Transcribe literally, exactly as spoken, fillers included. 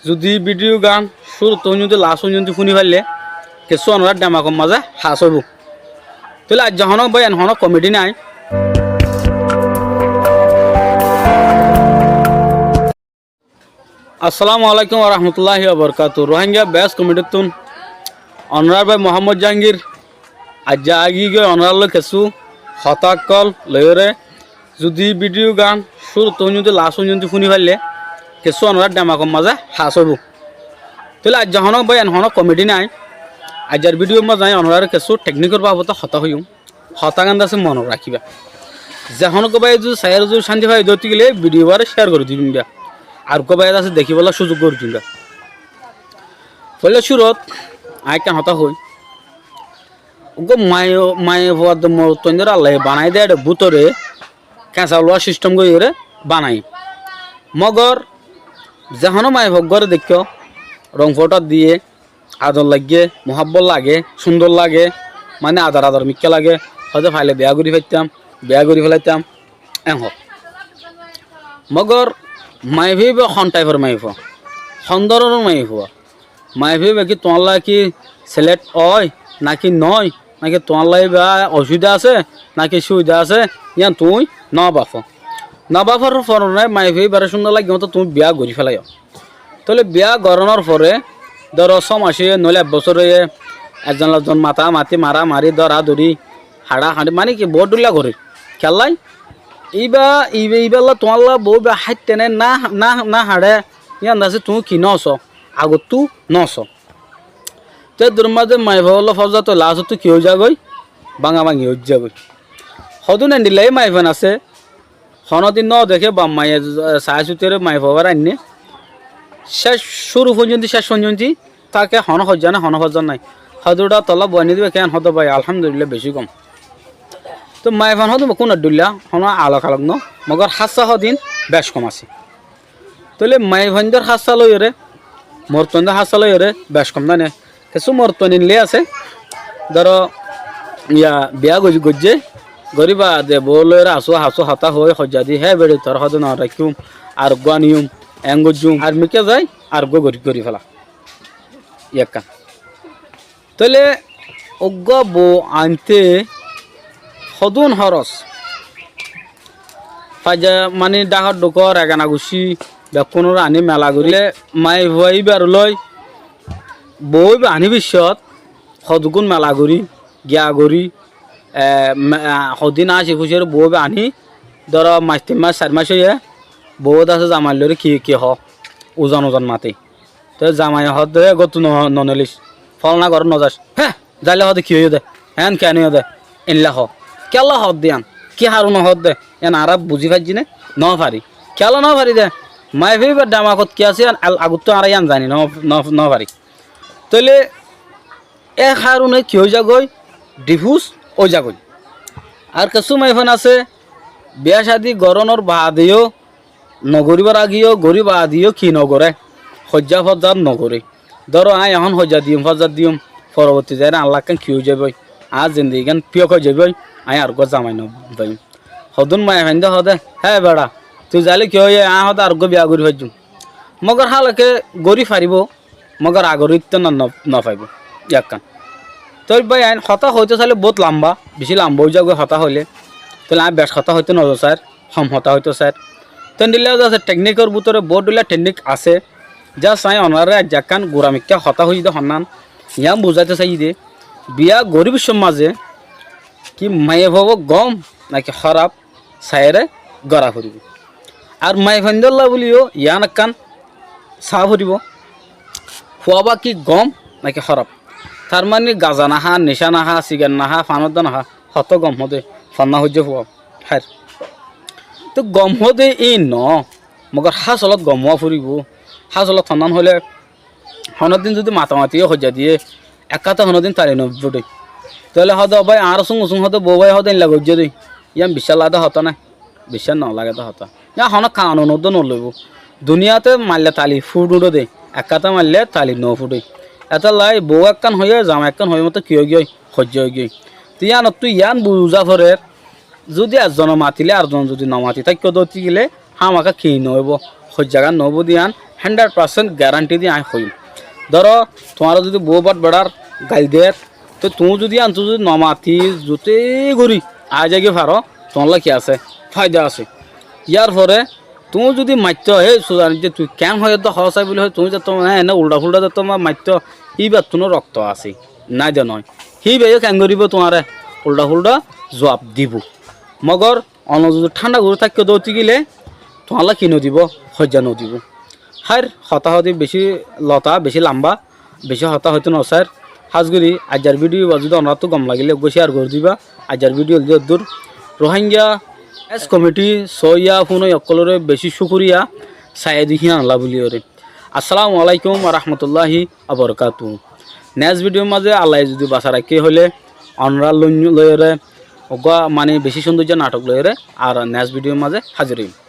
Zudi bídiyo gán cúruttu fóijjonto last fóijjonto fúni faille, kessú onorár demakor mazé has óibou. Tóile aijja honó báiyain honó komedi nái. Assalamu alaikum warahmatulláhi wabarakátuhu. Rohingya best komedittún onorár bái Muhammod Jahangir aijja aigiyói onorálloi kessú hotá ókkol loiyóre. Zudi bídiyo gán cúruttu fóijjonto last fóijjonto fúni faille, kessú onorár demakor mazé has óibou. Tóile aijja honó báiyain honó komedi nái. Aijjar bídiyot mazé aññí onoráre kessú teknikor babote hotá hoiyúm. Hotá gán de asé monot rakíba. Ze honó uggwá báiye zudi saiyóre zudi cánti faiyé de óite gile bídiyo ibáre céar gorí dibá. Ar uggwá báiye de asé dekíbolla cúzuk gorí dibá. Foila cúrut aññí ekkán hotá hoói. Uggwá mai, maiyafua de morotfuaindóre Allaye banai de éçe bútore keñsa luwár sistem goríyore banai. Mogor ze honó maiyafua uggwáre deikkó, rong fodar diyé, ador laiggé, muhábbot lage, cúndor lage, mane ador ador mikká lage, hoóde faile biyá gorí faittám, biyá gorí felaitám, en hoó. Mogor maiyafua íba hon thaipor maiyafua, hon dóronor maiyafua, maiyafua íba ki tuáñlla ki selet ói náki noói, náki tuáñlla íba osubida asé náki subida asé, yían tuñí no báfo. No báfor forone maiyafua íbaré cúndor laiggé motó tuñí biyá gorí felaiyó. Tóile biyá gorónor fore, dóro, só mac óiye, noóile ek bosór óiye, ekzon ekzon matamati, maramari, dóradóri, haçahaçi, mane ki, boóut dhúilla gorér. Kiyólla? Íba, íba, íballa tuáñlla bou íba háitte né, na, na, na haçe, yían de asé tuñí ki nóso, agottú nóso. Te eddurór mazé maiyafua ókkol fózza toi lasottú ki ói zagói? Báñgabañgi ói zagói. Hodún endilla maiyafua asé, honódin no deké baf maiye, eh, saái sútiyóre maiyafua ibáre ainné. Céc, cúru fóijjonto céc fóijjonto táke, honó hoijja nái, honó fózza nái. Hodún uçá tolla boói aní dibá, keén hoóde bái, alhámdulílla bicí gom. Toi maiyafua hodún bekkún dhúilla, honó alok alok no, mogor hássa hodún bec gom asé. Tóile maiyafuaindór hássa loiyóre, morotfuaindór hássa loiyóre bec gom nái né. Kessú morotfuain endilla asé, dóro, iya, biyá goijjé, goijjé, gorí baade bou loiyóre asú, asú hotá hoói, hoijja di, hé beçi, toré hoóde no raikkúm, ar uggwá aníyum, eén goijjúm, ar mikká zai, ar uggwá gorí, gorí fela. Yí ekkán. Tóile uggwá bou ainté hodún hóros. Faijja mani dhákor dhukór egana guccí bekkúnore aní mela gorí. Tóile maiyafua íbar loi bou íba aní biccót hoduggún mela gorí, giya gorí, e, me-, a, hodún áñci fúciyóre bou íba aní, dóro, mac tin mac, sair mac óiye, bou de asé zamair lói ki, ki hoó, uzon uzon mate. Te zamaiye hoódde, "E, eggúa ttu no, no nelis, fólana gorót no zas." "Hé, zaile," hoódde, "ki óiye dé? Eén keén óiye dé?" Endilla hoó. Kiyólla hoódde yían? Ki harone hoódde? Yían añára buzí faijjí né? No fari. Kiyólla no fari dé? Maiyafua íbar demakot ki asé yían al-, agottú añára yían zani no, no, no fari. Tóile e harone ki ói zagói? Dhifús ói zagói. Ar kessú maiyafua asé, biyá cádi gorónor baade yó, no goríbar age yó, gorí baade yó ki no goré? Hoijja fózza no goré. Dóro, aññí ehón hoijja diyum, fózza diyum, foroborti zaiyóre añár lakkán ki ói zaibói? Añár zindigi gán fíyok ói zaibói, aññí ar uggwá zamai no faiyum. Hodún maiyafuaindór hoóde, "Hé beça, tui zaile ki óiye?" Aññí hoóde, "Ar uggwá biyá gorí faijjum." Mogor háloke gorí faribóu, mogor agor ítto no, no, no faibóu. Yí ekkán. Toi báiyain, hotá hoitó sailé boóut lamba, bicí lamba ói zagói hotá hoilé. Tóile aññí bec hotá hoitó no sair, hom hotá hoitó sair. Te endilla asé, teknikor bútore boóut dhúilla teknik asé. Just aññí onoráre aijja ekkán gura mikká hotá hoiyí dé honnán, yián buzáito saiyí dé, biyá goríbar cómot mazé ki maiyafua gom náki hóraf, saiyóre gora foribóu. Ar maiyafuaindólla bóli yó yián ekkán saá foribóu, fua bá ki gom náki hóraf. Tar mani gaza no há, nicá no há, sigar no há, fan oddá no há, hotó gom hoóde, fonná hoijjé fua háir. Te gom hoóde íin noó, mogor hásolot gom ówa foribóu. Hásolot honnán hoilé, honódin zudi matamati yó hoijja diyé, ek hátá honódin tali no fudé. Tóile hoóde, "Ó bái, añára sung sung," hoóde, "bou bái," hoóde, "endilla goijjé dé." Yían biccá lagedé hotá nái, biccá no lagedé hotá. Yían honó kanun oddó no loibóu. Duniyate maille tali fut uçé dé, ek hátá maille tali no fudé. Etólla bou ekkán hoiyé, zamai ekkán hoiyé motó ki óigiyoi? Hoijja óigiyoi. Te yíanottú yián buzá forer, zudi ezzone matilé arzon zudi no mati táikko dóti gilé hámaká ki noóibou, hoijjagán noóibou dé yían Hándred parsent geranthi di aññí hoiyúm. Dóro, tuáñra zodi bou bát beçár gail der, te tuñí zodi yíantu zodi no mati, zute gorí aái zaigói faro, tuáñlla ki asé? Fáida asé. Yárfore tuñí zodi maittó, "Hé Suzan, ite tui keén hoiyós de hoó sai," buli hoó, tuñí zettót mane ene uldha-fuldha zettót maittó, híbattúnou rokto asé, nái de noó. Híbayó keén goríbou? Tuáñre uldha-fuldha zuab dibou. Mogor Ono zodi thándha gorí táikko dóti gile tuáñlla ki nodibóu? Hoijja nodibóu. Háir, hotá hoóde bicí lota, bicí lamba, bicí hotá hoitó nosair. Hás gorí aijjar bídiyo ibá zodi onoráttu gom lagile eggúa cíyar gorí diba. Aijjar bídiyo óilde eddúr. Rohingya es komiti sóiya fúnoi ókkolóre bicí cúkuriya, saiyé dé híyanolla bóliyoré. Assalamu alaikum wa rahmatullahi wa barakatuhu. Nes bídiyor mazé Allaye zodi basa raikké hoilé onorá loiyoré eggúa mani bicí cúndoijja nathok loiyoré ar nes bídiyor mazé házir óiyum.